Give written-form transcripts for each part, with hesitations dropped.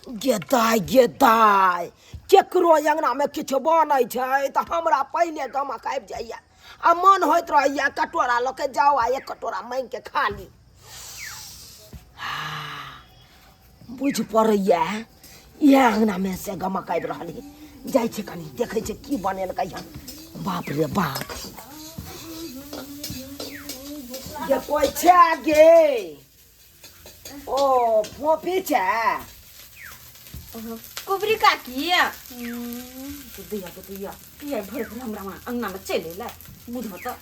गे दाइ गे दाइ, केकरो अङ्गनामे किछु बनै छै तऽ हमरा पहिले गमक आबि जाइए आ मन होइत रहैए कटोरा लऽ के जाउ आ एक कटोरा माँगिके खा ली। बुझि पड़ैए इएह अङ्गनामे से गमक आबि रहल है। जाइ छै कनि देखै छै की बनेलकै हन। बाप रे बाप, गे कोइ छै गे? ओ फोफी छै। कुबरी काकी दैया के दैया किया भर भर हमरा वहाँ अंगना में चलि एलै बुझो तऽ।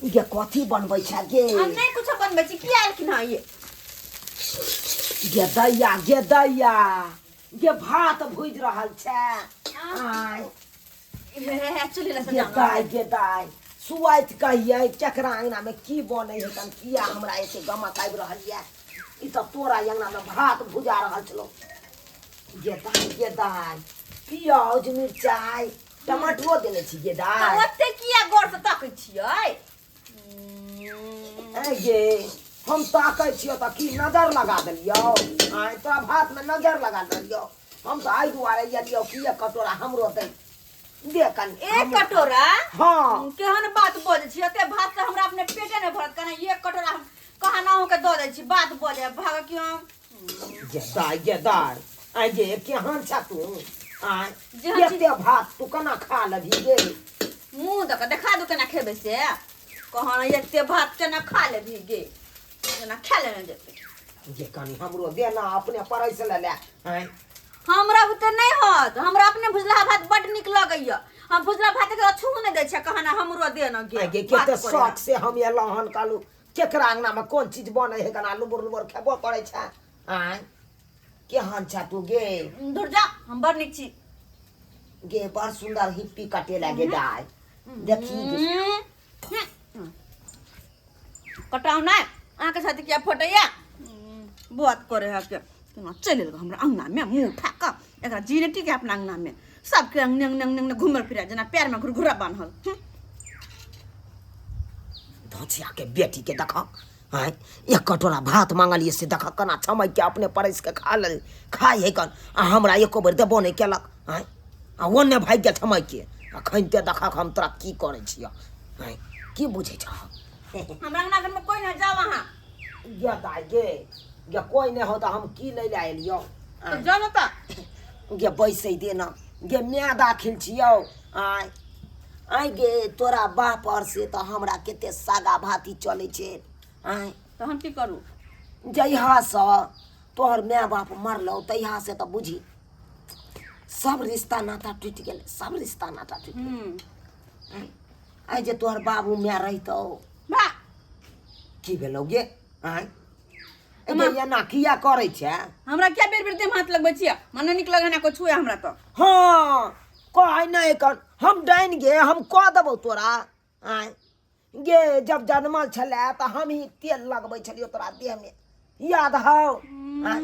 गे कथी बनबै छै गे? हम नहि कुछो बनबै छी। किया एलखिन हँ ये? गे दैया गे दैया गे, भात भुजि रहल छै। आँय गे दाइ गे दाइ, सुआइत कहियै केकरा अङ्गनामे की बनै है तन किया हमरा एते गमक आबि रहल यऽ? ई तऽ तोरा अङ्गनामे भात भुजा रहल छलौ। गे दाइ गे दाइ, पियाज मिरचाइ टमाटरो देने छी गे दाइ। ओते किया गौर से तकै छियै? ऐ गे, हम ताकै छियौ तऽ की नजर लगा देलियौ? आँय, तोरा भातमे नजर लगा देलियौ? हम तऽ एहि दुआरे एलियौ कि एक कटोरा हमरो दे दे कनि। एक कटोरा? हाँ। केहन बात बजै छी? एते भात से हमरा अपने पेटे नहि भरत, कना एक कटोरा हम कहाँ ना के दऽ दै छी। बात बजे भाग कि हम गे दाइ गे दाइ, आँय गे, केहन छ तू? आँय, जेहन छी। एते भात तू केना खा लेबही गे? मुँह दऽ कऽ देखा दू केना खेबै से। कहाँ एते भात केना खा लेबही गे? केना खा लेने जेतै जे? कनि हमरो दे ना, अपने परसि ले ले। आँय, हमरा बुते नहि होत। हमरा अपने भुजला भात बड नीक लगैया। हम भुजला भात के छू नहि दै छियै। कहाँ हमरो दे न गे। आँय गे, बात कते करे। शौक से हम एलहुँ हन। कहलहुँ केकरा अङ्गनामे कोन चीज बनै है, केना लुबुर लुबुर खेबो करै छै। आँय, केहन छ तू गे? दूर जा, हम बड़ नीक छी गे। बड़ सुन्दर हिप्पी कटेला गे दाइ, देखी गे। कटाउ नहि, अहाँके साथ किया फटैया? बात करे है के केना चलि एलकै हमरा अङ्गनामे मुँह उठा कऽ। एकरा जीनेटी के अपना अङ्गनामे सबके अङ्गने अङ्गने अङ्गने अङ्गने घुमल फिरै जेना पैरमे घुरघुरा बान्हल। धोचिया के बेटी के देख, आँय, एक कटोरा भात मांगलियै से देख केना छमैक के अपने परसि के खा लेल खाइ है कन, आ हमरा एको बेर देबो नहि केलक। आँय, आ ओन्ने भागि गेल छमैक के। अखन ते देखक हम तोरा की करै छियह। आँय, की बुझै छह? हमरा अंगना घरमे कोइ नहि, जाउ अहाँ। गे दाइ गे, गे कोइ नहि हो तऽ हम की लै लए एलियौ? तऽ जाउ ने तऽ। गे बैसै दे ना गे, माय दाखिल छियौ। आँय आँय गे, तोरा बाप आओर से तऽ हमरा कते सागा भाती चलै छै। आँय, तऽ हम की करू? जहियासँ तोहर माय बाप मरलौ तहियासँ तऽ बुझी सब रिश्ता नाता टूटि गेलै, सब रिश्ता नाता टूटि गेलै। आइ जे तोहर बाबू माय रहितौ। वाह, की भेलौ गे? आँय गे, एना किया करै छै? हमरा किया बेर बेर देह हाथ लगबै छियै? मने नीक लगै ना कोइ छुए हमरा तऽ। हाँ, कहै नहि कन हम डाइन गे, हम कऽ देबौ तोरा। आँय गे, जब जनमल छलै तऽ हम ही तेल लगबै छलियौ तोरा देहमे, याद हौ? आँय,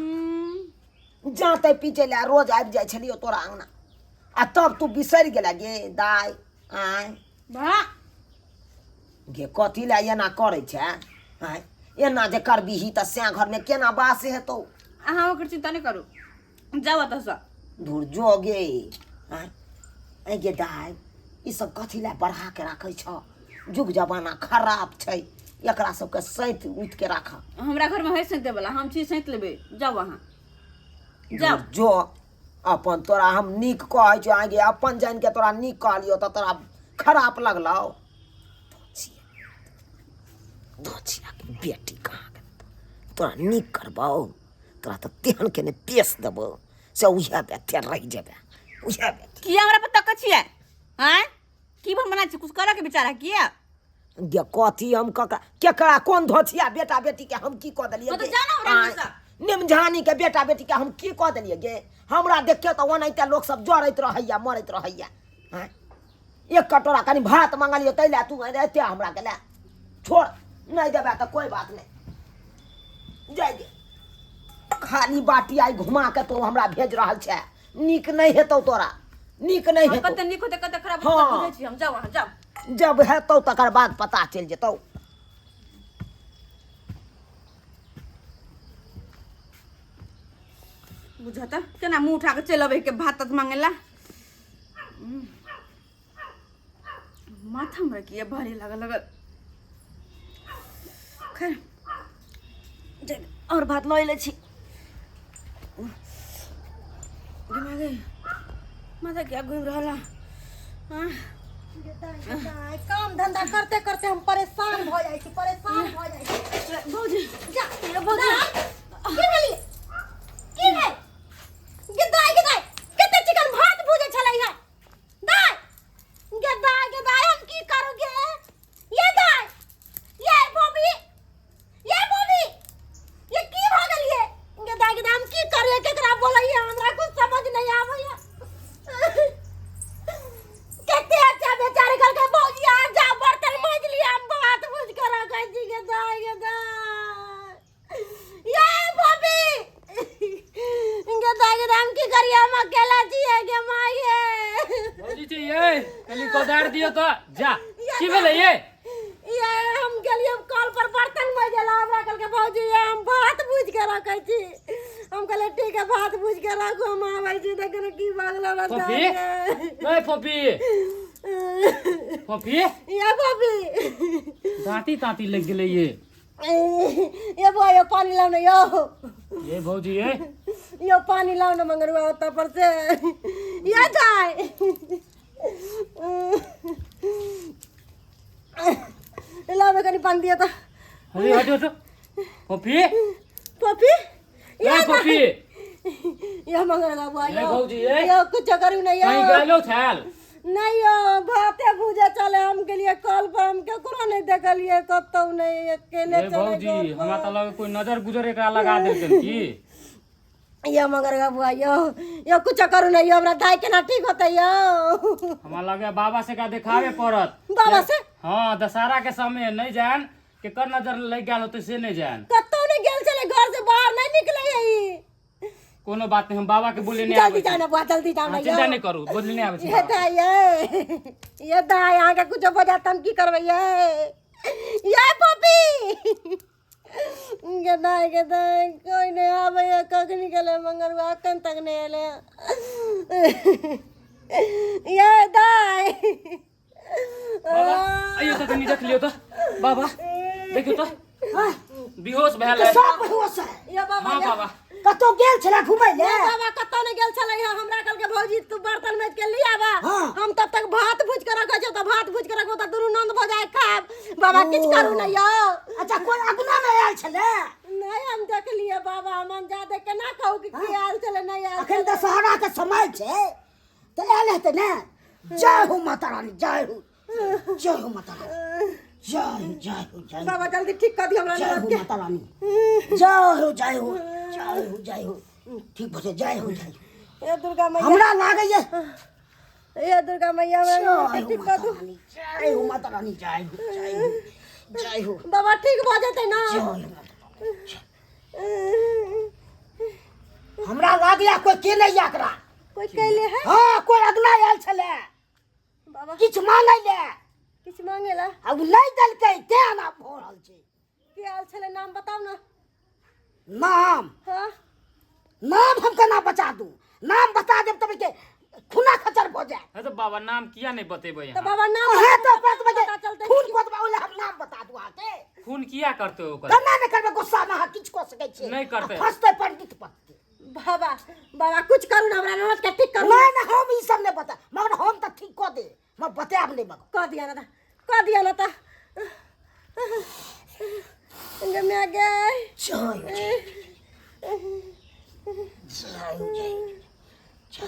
जाँते पीटै लए रोज आबि जाइ छलियौ तोरा अङ्गना, आ तब तू बिसरि गेला गे दाइ? आँय वाह गे, कथी लए एना करै छै? आँय, एना जे करबिही तऽ सैं घरमे केना बास हेतौ? अहाँ ओकर चिंता नहि करू, जाउ एतऽसँ। धुर जो गे। आँय आँय गे दाइ, ई सब कथी लए बढ़ा के राखै छ? जुग जमाना खराब छै, एकरा सबके सैंत उठि के राख। हमरा घरमे है सैंते वाला, हम छी सैंत लेबै। जाउ अहाँ, जाउ। धुर जो अपन, तोरा हम नीक कहै छियौ। आँय गे, अपन जानि के तोरा नीक कहलियौ तऽ तोरा खराब लगलौ। धोचियाके बेटी कहाँ गेल? तोरा नीक करबौ, तोरा तऽ तेहन के ने पेश देबौ से उएह बेथे रहि जेबे, उएह बेथे। किया हमरा पर तकै छियै? आँय, की भन बना छी? कुछ करऽ के विचार है किया? गे कथी हम ककरा केकरा कोन धोथिया बेटा बेटी के हम की कऽ देलियै हाँ तऽ गे? जाउ ने हमरा आँय, घरसँ। निमझानी के बेटा बेटी के हम की कऽ देलियै गे? हमरा देखियौ तऽ ओनाहिते लोक सब जरैत रहैया, मरैत रहैया। आँय, एक कटोरा कनि भात मंगलियौ ताहि लए तू एते हमरा के लए। छोड़, नहि देबै तऽ कोइ बात नहि, जाय दे। खाली बाटी आइ घुमा के तू हमरा भेज रहल छै। नीक नहि हेतौ तोरा, नीक नहि हम हेतौ। कते नीक होतै कते खराब होतै। हाँ। बुझै छी हम। जाउ अहाँ, जाउ। जब हेतौ तकर बाद पता चलि जेतौ। बुझत केना मुँह उठा कऽ चलि अबै के भात तात मांगे ला। माथा हमरा किया भारी लागल लगल। खैर और भात लऽ लै छी। दिमागे माथा किया घूमि रहल है? हाँ? काम धंधा करते करते हम परेशान भऽ जाइ छी, परेशान भऽ जाइ छी। भौजी जा भौजी, की भेलियै? की भेल गे दाइ? गे दाइ, कते चिकन भात भुजै छलै है दाइ। गे दाइ, गे दाइ, हम की करू गे? ये दाइ, ये बॉबी, ये बॉबी, ये की भऽ गेल ये? गे दाइ, गे दाइ, हम की करियै? केकरा बोलैयै? हमरा कुछ समझ नहीं आबैया। कते अच्छा बेचारे कहलकै भौजी आ जा, बर्तन माजि लिअ, हम भात भुजि कऽ रखै छी। गे दाइ, गे दाइ, ये बॉबी, गे दाइ, गे दाइ, हम की करियै? हम अकेला छियै गे माय गे। भौजी छै ये, कनि कोदारि दियौ तऽ। जा, की भेलै ये? ये हम गेलियै कल पर बर्तन माजै ला, हमरा कहलकै भौजी ये हम भात भुजि के रखै छी। हम कहलियै ठीक है, भात भुजि के राखू, हम आबै छी। देखियौ ने की भऽ गेलै हमरा फोफी? साथे। ए फोफी, फोफी। ये फोफी, दाँती ताँती लागि गेलै ये। ये बुआ, यो पानी लाउ ने यो। ये भौजी ये। यो पानी लाउ ने मंगरुआ ओतऽ पर से। ये दाइ, लाउ ने कनि पानी दिअ तऽ। अरे हटो हटो फोफी। फोफी। ए फोफी। यो मंगरुआ बुआ। ये यो भौजी ये। यो कुछ करू ने यो। कहीं गेलो छाल? नहीं यो, भाते भूजे चले हम गेलियै कल पर, हम केकरो नहीं देखलियै कतौ नहीं, अकेले ये चले भौजी घर हमरा पर। तऽ लगे कोई नजर गुजर एकरा लगा देलकन की। यो मगर बुआ, यो यो कुछ करू ने यो, हमरा दाइ केना ठीक होतै यो? हमरा लगे बाबा से का देखावे पड़त। बाबा से? हाँ, दशहरा के समय नहीं जान केकर नजर लग गेल होतै से नहीं जान। कतौ नहीं गेल छलै, घर से बाहर नहीं निकले है ई। कोनो बात नहीं, हम बाबा के बोले नहीं जल्दी आबै जाओ छी। ना बुआ, जल्दी जाओ ना। अहाँ यो चिंता नहीं करू, बोलने नहीं आबै छी ये बाबा। दाइ ये, ये दाइ, अहाँके कुछो भऽ जायत तऽ हम की करबै ये? ये पपी, गे दाइ, गे दाइ, कोइ नहि आबैया। कखनी गेलै मंगरुआ, एखन तक नहि एलै। ये दाइ। बाबा आइयो तऽ कनि देख लियौ तऽ बाबा, देखियौ तऽ बेहोश भेल है। सब बेहोश है। यो बाबा। हाँ यो बाबा। कतौ गेल छला घुमै ले? ये बाबा, कतौ नहि गेल छलै। हमरा कहलकै भौजी तू बर्तन माजि के लिया आबा, हाँ। हम तब तक भात भुजि के रखै छियौ। तऽ भात भुजि के रखबो तऽ दुनू नन्द भऽ जाय खायब। बाबा किछु करू ने यौ। अच्छा, कोई अगुना में आयल छलै? नहि, हम देखलियै बाबा, हम अंजादे केना कहू कि की आयल छलै नहि आयल अखन छलै। दशहरा के समय छै तऽ आयल हेतै ने। जय हो माता रानी, जय हो, जय हो माता रानी, जय हो, जय हो, जय हो। बाबा जल्दी ठीक कऽ दियौ हमरा जय हो ननद के। माता रानी, जय हो, जय हो, जय हो, जय हो, ठीक भऽ जय हो, जय हो। हे दुर्गा मैया। हमरा लागैया। हे दुर्गा मैया, हमरा जय ननद के हो ठीक कऽ माता दू। रानी, जय हो माता रानी, जय हो, जय हो, जय हो। बाबा ठीक भऽ जेतै ना? जय हो माता रानी। हमरा लागैया कोई के नहीं एकरा। कोई कैले है? हाँ, कोई अगला आयल छलै बाबा किछु मांगै ले। किछु मांगेला? आ ओ नहि देलकै तें एना भऽ रहल छै। के आयल छलै, नाम बताउ ना। नाम? हाँ। नाम हम केना बचा दू? नाम बता देब तब के खूना खचर भऽ जाए। है तऽ बाबा नाम किया नहीं बतेबै तऽ अहाँ? बाबा नाम अहाँ बताउ तऽ ने, ओकरा पता तऽ चलतै। खून कऽ देबै, ओहि लए हम नाम बता दू अहाँके? खून किया करतै ओकर? केना नहि करबै, गुस्सामे अहाँ किछु कऽ सकै छियै। नहि करतै। आ फँसतै पंडित पत्ती। बाबा, बाबा कुछ करू ना, हमरा ननद के ठीक करू। नहि नहि, हम ई सब नहि बता, मगर हम तऽ ठीक कऽ दे, मगर बतायब नहि मगर। कऽ दिया ना तऽ, कऽ दिया ना तऽ। गे माय गे। जय हो, जय जय हो, जय जय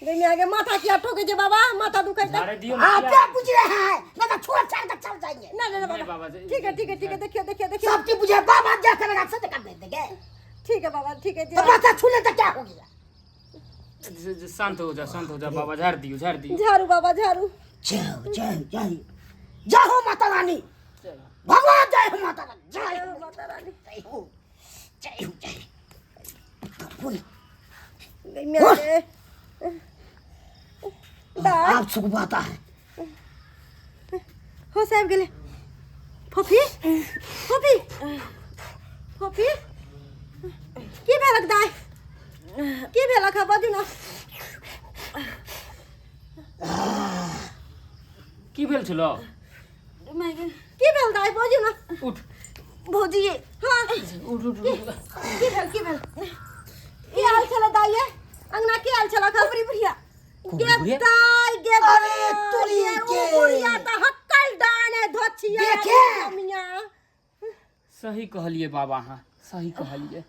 गे माय गे, माथा किया ठोकै छै बाबा? माथा दुखै छै। झाड़े दियौ ने आप किया? क्या बुझ रहे हैं? नहीं तो छोड़ छाड़ कर चल जाएंगे। ना ना ना। नहीं बाबा बाबा, जे- ठीक है, ठीक है, ठीक है। देखियो, देखियो, देखियो। सब चीज बुझे बाबा, जा करेगा से कर दे देंगे। ठीक है बाबा, ठीक है। तो माथा छू ले तो क्या हो गया? शांत हो जा, शांत हो जा बाबा, झाड़ दियौ, झाड़ दियौ। झाड़ू बाबा, झाड़ू। जय हो, जय हो, जय हो, जय हो माता रानी, भगवान, जय हो माता रानी, जय जय हो हो माता रानी। जय हो, जय हो, जय हो। गे माय गे दाइ। आप सुख पाता है। होश आबि गेलै। फोफी, फोफी, फोफी, की भेलक दाइ? की भेलक है, बाजू ना। की भेल छलो? की भेल दाइ, बाजू ना। उठ। भौजी। हाँ। उठ उठ उठ। की भेल, की भेल? की हाल छल दाइ ये? अंगना की हाल छल? खबरी बुढ़िया। गे बुढ़िया? दाइ गे। अरे तोरी दाइ, ओ के। बुढ़िया तऽ हक्कल डाने धोछिया। देखे। मियाँ। सही कहलिए बाबा, अहाँ सही कहलिए।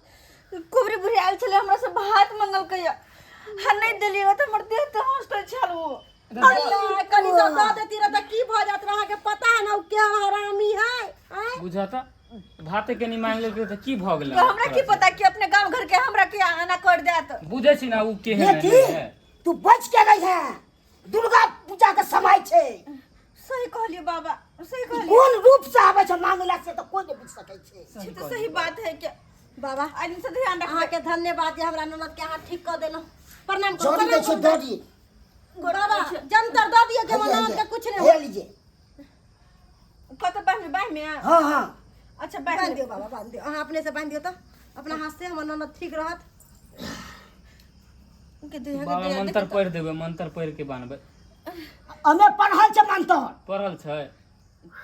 कुबरी बुढ़िया आयल छलै, हमरा से भात मंगलकै हा, नहि देलियै तऽ हमर देह तऽ हँसते छल ओ। अल्लाह, कनी सब दऽ देती रह तऽ की भऽ जात रह? अहाँके पता है ना ओ केहन हरामी है, आँय? बुझता भाते कनि मांगि लेलकै तऽ की भऽ गेलै? तऽ हमरा की पता कि अपने गाँव घर के हमरा के आना कर देत। बुझै छी ने ओ केहन बेटी है। तू बच के रही है, दुर्गा पूजा के समय छै। सही कहलियै बाबा, सही कहलियै। कोन रूप से आबै छै मांगला से तऽ कोई नहि बुझ सकै छै। ई तऽ सही बात है के बाबा, आइ दिन से ध्यान रखबै। अहाँके धन्यवाद जे हमरा ननद के अहाँ ठीक कऽ देलहुँ। प्रणाम करू। जड़ी दै प्रणाम छै करू। जड़ी। बाबा, जंतर दऽ दिअ जे हमर ननद के कुछ नहि हे हो। लीजिए। कतऽ बान्हबै? बाँहिमे? हाँ हाँ। अच्छा, बान्हि बान्हि दियौ बाबा, बान्हि दियौ। अहाँ अपने से बान्हि दियौ तऽ अपना हाथ से हमर ननद ठीक रहत। के देह के बाबा देह। मंत्र पढ़ि देबै, मंत्र पढ़ि के बान्हबै। हमे पढ़ल छै मंत्र। पढ़ल छै?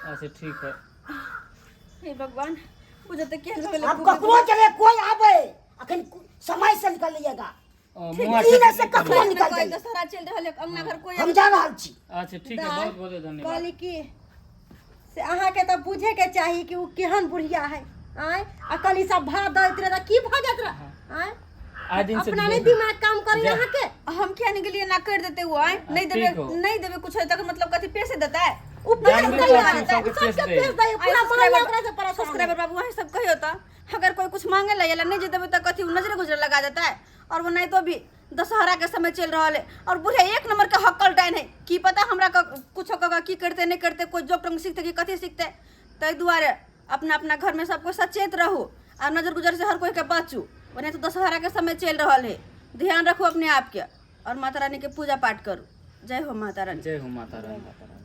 अच्छा ठीक है। हे भगवान, बुझे तऽ केहन भऽ गेलै। अब ककरो जगह कोई आवे अखन समय से निकल लीजिएगा। ओ, मुँह ई हाथ नहि से कखनो निकल कोई जाइए। दशहरा चलि रहल है, अंगना घर कोई। हम जा रहल छी। अच्छा ठीक है, बहुत बहुत धन्यवाद। कहली की से अहाँके तऽ बुझेके चाही कि ओ केहन बुढ़िया है, आँय? आ कनी सब भात दैत रहे तऽ की भऽ जाइत रहे, आँय? आइ दिन से अपना नहि दिमाग काम करी अहाँके? हम किया नहीं गेलियै ना कर देते वो आए नहीं देबे। ठीक हो। नहीं देबे कुछ तक मतलब कथी पैसे देता है? उ जानबे पेश करै दैया, छी, सबके पेश सबके दै। पेश दैया, पूरा मोहल्ला ओकरा से परेशान है। सब्सक्राइबर बाबू, अहाँ सब कहियो तो अगर कोई कुछ मांगे ला या नहीं जे देबे तो कथी उ नजरे गुजरे लगा देता है? और वो नहीं तो भी दशहरा के समय चल रहा है और बुढ़िया एक नंबर के हक्कल डाइन है। की पता हमरा कुछ की करते नहीं करते, कोई जोक टंग सीखते कि कथी सीखते। ताहि दुआरे अपना अपना घर में सबको सचेत रहू आ नजर गुजर से हर कोई के बचू। ओने तो दशहरा के समय चल रहा है, ध्यान रखू अपने आप के और माता रानी के पूजा पाठ करू। जय हो माता रानी। जय हो माता रानी, माता रानी।